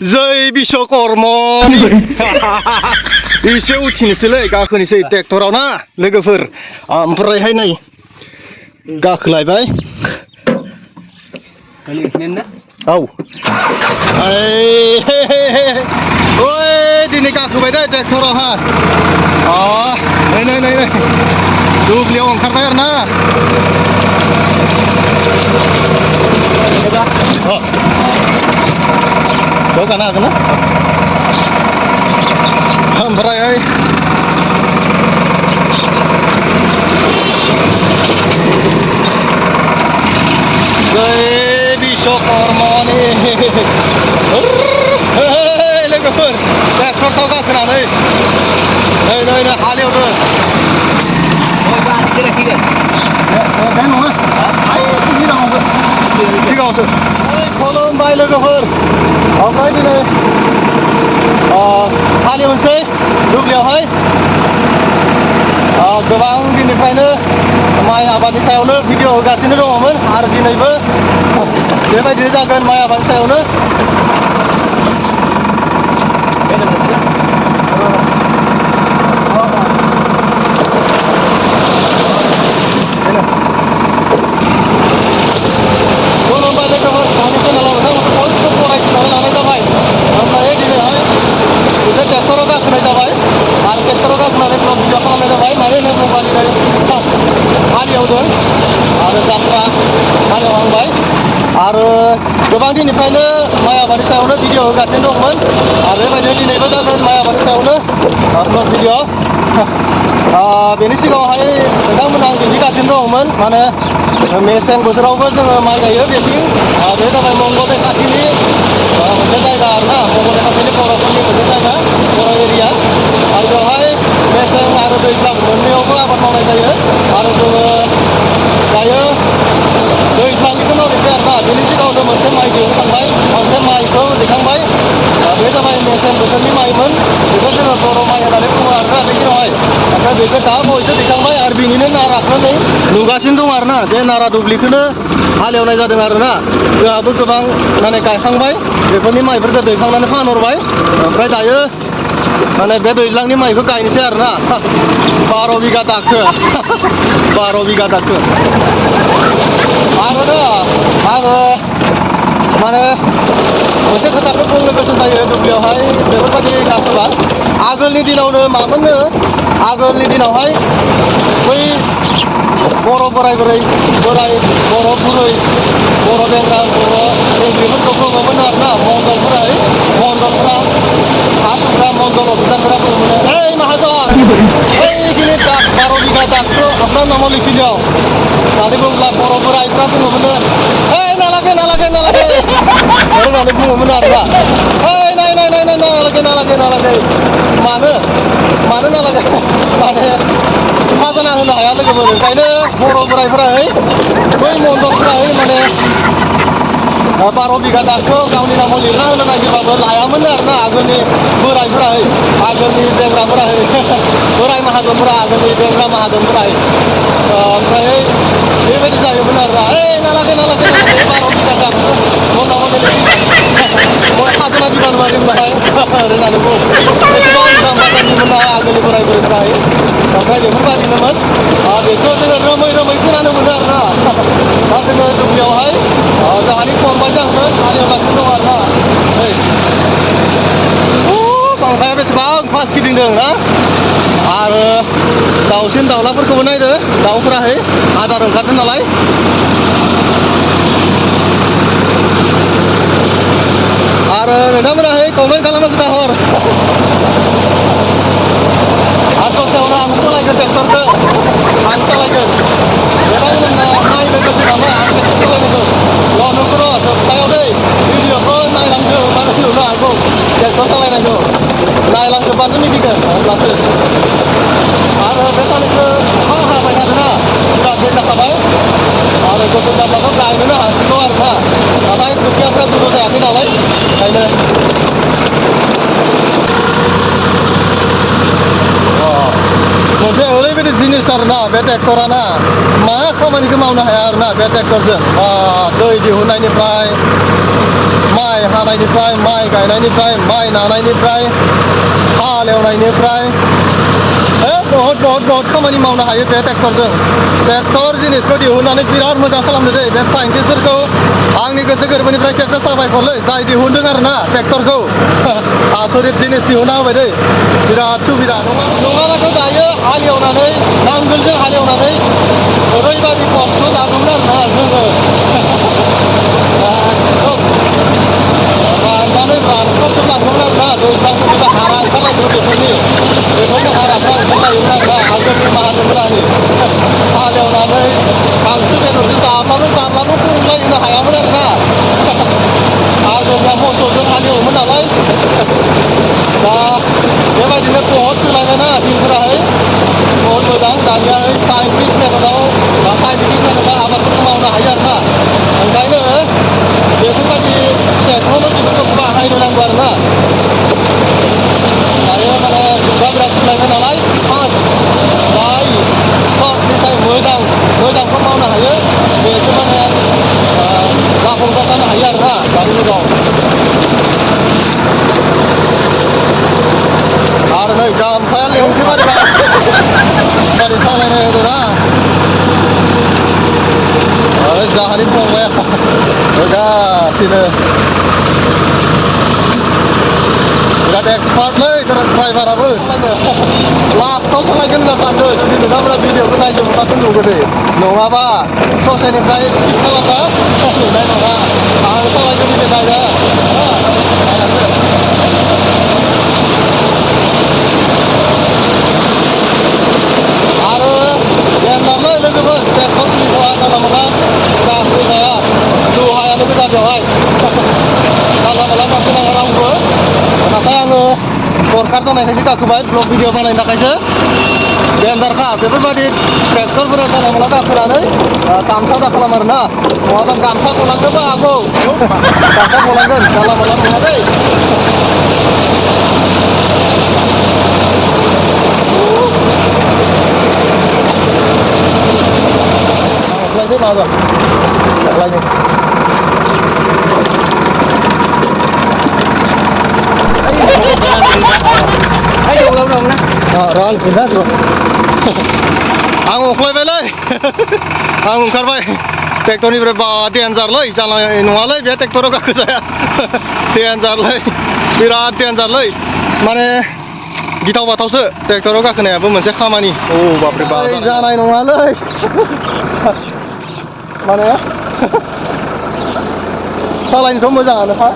जय विश्वकर्म एसे उथिनोसैलै गाखोनोसै ट्रेक्टराव ना लोगोफोर ओमफ्रायहाय नै गाखोलायबाय औ ओइ दिनै गाखोबाय दे ट्रेक्टरावहा नै नै नै दुब्लियाव ओंखारबाय आरो ना बेयाव गानो हागोन ना ओमफ्राय जय विश्वकर्मानि लोगोफोर ट्रेक्टरखौ गाखोनानै नै नै नै हालेवदो बे नङा सिगाङावसो खुलुमबाय लोगोफोर ओमफ्राय दिनै हालेवनोसै दुब्लियावहाय गोबां दिननिफ्रायनो माइ आबादनि सायावनो भिडिअ होगासिनो दङमोन आरो दिनैबो बेबायदिनो जागोन माइ आबादनि सायावनो खुलुमबाय लोगोफोर आंनि चेनेलाव नोंथांमोनखौ बयबो बरायथिनानै लानाय जाबाय ओमफ्राय दिनैहाय मोनसे ट्रेक्टराव गाखोनाय जाबाय आरो ट्रेक्टराव गाखोनानै ब्लग भिडिअ खालामनाय जाबाय मानो होनना बुङोब्ला दिनै हालेवदों आरो जात्रा हालेवहांबाय आरो गोबां दिननिफ्रायनो माइ आबादनि सायावनो भिडिअ होगासिनो दंमोन आरो बेबायदिनो दिनैबो जागोन माइ आबादनि सायावनो ब्लग भिडिअ बेनि सिगाङावहाय नोंथांमोना आं दिन्थिगासिनो दंमोन माने मेसें बोथोरावबो जोङो माइ गायो बेथिं बे जाबाय मंगलदै खाथिनि मोनसे जायगा आरोना मंगलदै खाथिनि बर'फोरनि मोनसे जायगा बर' एरिया आरो बेवहाय मेसें आरो दैज्लां मोननैयावबो आबाद मावनाय जायो आरो जोङो दायो दैज्लांनिखौ मावनोसै आरोना बेनि सिगाङावनो मोनसे माइ दिहुनखांबाय मोनसे माइखौ दैखांबाय बे जाबाय मेसें बोथोरनि माइमोन बेखौ जोङो बर' माइ होननानै बुङो आरोना बे दिनावहाय ओमफ्राय बेखौ दा बावैसो दैखांबाय आरो बिनिनो नाराखौ नै नुगासिनो दं आरोना बे नारा दुब्लिखौनो हालेवनाय जादों आरोना जोंहाबो गोबां माने गायखांबाय बेफोरनि माइफोरखौ दैखांनानै फानहरबाय ओमफ्राय दायो माने बे दैज्लांनि माइखौ गायनोसै आरोना 12 बिगा दाखो 12 बिगा दाखो आरो आङो माने मोनसे खोथाखौ बुंनो गोसो जायो दुब्लियावहाय बेफोरबायदि गाखोबा आगोलनि दिनावनो मामोननो आगोलनि दिनावहाय बै बर' बोराय बर' बुरै बर' बेंग्रा बर' बेंग्रिफोरखौ बुङोमोन आरोना मन्दलफोरा हाफोरा मन्दल अफिसारफोरा बुङोमोन ओइ माहाजन ओइखिनि 12 बिगा दागखौ আপনার नामाव लिखिलियाव होननानै बुङोब्ला बर' बोरायफ्रा बुङोमोन ओइ नालागे होननानै बुङोमोन आरोना ओइ नाय नालागे मानो नालागे माने खाजोना होनो हाया लोगोफोर ओंखायनो बर' बोरायफोराहै बै मन्दलफोराहै माने 12 बिगा दागखौ गावनि नामाव लिरना होनो नागिरबाबो लायामोन आरोना आगोलनि बोरायफोराहै आगोलनि बेंग्राफोराहै बोराय माहाजोनफोरा आगोलनि बेंग्रा माहाजोनफोराहै ओमफ्राय बेबायदि जायोमोन आरोना ओइ नालागे 12 बिगा दागखौ नामाव लिरना खाजोना दिबानो मारिमोनहाय होननानै बुङो एसेबां मोजां बाथ्रानिमोन आगोलनि बोराय बुरैफोराहै ओमफ्राय बेफोरबायदिनोमोन बेखौ जोङो रोमै खोनानो मोनो आरोना दा जोङो दुब्लियावहाय जोंहानि फंबाय जागोन हालेवगासिनो दं आरोना नै बांखाया बेसेबां फास्ट गिदिंदों ना आरो दाउसिन दाउलाफोरखौबो नायदो दाउफोराहै आदार ओंखारदों नालाय आरो नोंथांमोनाहै कमेन्ट खालामना हर आरो दसेयावनो आं सालायगोन ट्रेक्टरखौ आं सालायगोन बेबायदिनो नायनो गोसो नामा आं ट्रेक्टर सालायनायखौ न'खराव जोबथायाव दै भिडिअखौ नायलांदो होनबानो नुनो हागौ ट्रेक्टर सालायनायखौ नायलांजोबबासो मिथिगोन अब्लासो आरो बे सानैसो अखा हाबाय थादोंना बिराद दै जाखाबाय आरो गोसो जाब्लाथ' गायनोनो हासिगौ आरोना नाथाय खोथियाफ्रा गोजौ जायाखै नालाय ओंखायनो मोनसे ओरैबायदि जिनिस आरोना बे ट्रेक्टराना मा खामानिखौ मावनो हाया आरोना बे ट्रेक्टरजों दै दिहुननायनिफ्राय माइ हानायनिफ्राय माइ गायनायनिफ्राय माइ नानायनिफ्राय हालेवनायनिफ्राय बहुत खामानि मावनो हायो बे ट्रेक्टरजों ट्रेक्टर जिनिसखौ दिहुननानै बिराद मोजां खालामदों दै बे साइन्टिस्टफोरखौ आंनि गोसो गोरबोनिफ्राय खेबसे साबायखरलै जाय दिहुनदों आरोना ट्रेक्टरखौ आसरित जिनिस दिहुनना होबाय दै बिराद सुबिदा नङाबाथ' दायो हालेवनानै नांगोलजों हालेवनानै ओरैबायदि खस्थ' जागौमोन आरोना जोङो राननानै रानख्रबजोबलांगौमोन आरोना दैज्लां बोथोराव हारा ओंखारलायदों बेफोरनि हाराफ्रा ओंखारलायोमोन आरोना आगोलनि माहाजोनफोरानि हालेवनानै गांसो बेदरजों जाब्लाबो फोरोंलायनो हायामोन आरोना आगोलनिया मोसौजों हालेवोमोन नालाय दा बेबायदिनो बहुत सोलायबायना दिनफोराहाय बहुत मोजां दानियाहाय साइन्टिफिक मेथडआव आबादफोरखौ मावनो हायो आरोना ओंखायनो बेफोरबायदि टेक्न'लजिफोरखौ बाहायनो नांगौ आरोना दायो माने जुगा बिराद सोलायबाय नालाय फार्स्ट जाय सबनिफ्राय मोजांखौ मावनो हायो बेसो माने जाफुंसार जानो हायो आरोना दानि जुगाव आरो नै गामसाया लेवथे मारिबा गारि सालायनो होदो ना आरो जाहानि फंबाया होगासिनो बिराद एक्सपार्टलै ड्राइभाराबो लास्टआव सालायगोन होनना सानदों जुदि नोंथांमोना भिडिअखौ नायनो मोनबासो नुगोन दे नङाबा ससेनिफ्राय स्किप खालामबा नुनाय नङा आं सालायगोन दिनै नायगोन आरो देनजारलै लोगोफोर ट्रेक्टर जिनिसा जानला मोनला गाखोनो हाया दहायानो गोजा बेवहाय जानला मोनला गाखोनाङा रावबो नाथाय आङो दरखार जानायखायसो गाखोबाय ब्लग भिडिअ बानायनो थाखायसो देनजारखा बेफोरबायदि ट्रेक्टरफोरा जानला मोनला गाखोनानै गामसा दाखालाम आरोना नङाबा गामसा गलांनोबो हागौ गामसा गलांगोन जानला मोनला नङा दै Lagi mana? Lagi. Ayo dong na. Ron kita tuh. Ang uklay ang karbai. Tektor ni berapa tianjar lagi jalan nual lagi biar tektor ka saya. Tianjar lagi. Birat tianjar lagi. Mana गिथाव बाथावसो ट्रेक्टराव गाखोनायाबो मोनसे खामानि बापरे बाप जानाय नङालै माने सालायनोथ' मोजाङानोखा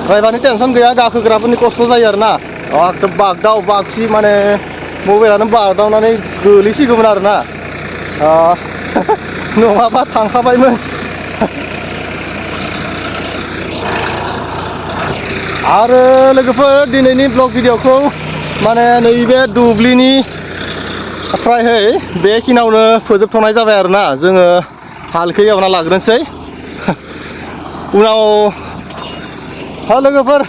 ड्राइभारनि tension गैया गाखोग्राफोरनि खस्थ' जायो आरोना एकदम बागदाव बागसि माने मबाइलानो बारदावनानै गोलैसिगौमोन आरोना नङाबा थांखाबायमोन आरो लोगोफोर दिनैनि ब्लग भिडिअखौ माने नैबे दुब्लिनि फ्रायहै बेखिनियावनो फोजोबथ'नाय जाबाय आरोना जोङो हालखौ एवना लाग्रोनोसै उनाव लोगोफोर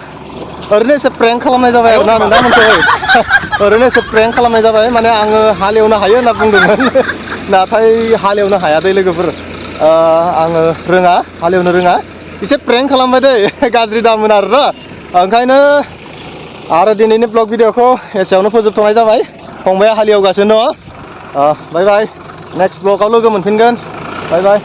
ओरैनो एसे प्रेंक खालामनाय जाबाय आरोना नोंथांमोनखौ ओरैनो एसे प्रेंक खालामनाय जाबाय माने आङो हालेवनो हायो होनना बुंदोंमोन नाथाय हालेवनो हाया दै लोगोफोर आङो रोङा हालेवनो रोङा एसे प्रेंक खालामबाय दै गाज्रि दामोन आरोना ओंखायनो आरो दिनैनि ब्लग भिडिअखौ एसेयावनो फोजोबथ'नाय जाबाय फंबाया हालेवगासिनो दङ बाय बाय नेक्स्ट ब्लगाव लोगो मोनफिनगोन बाय बाय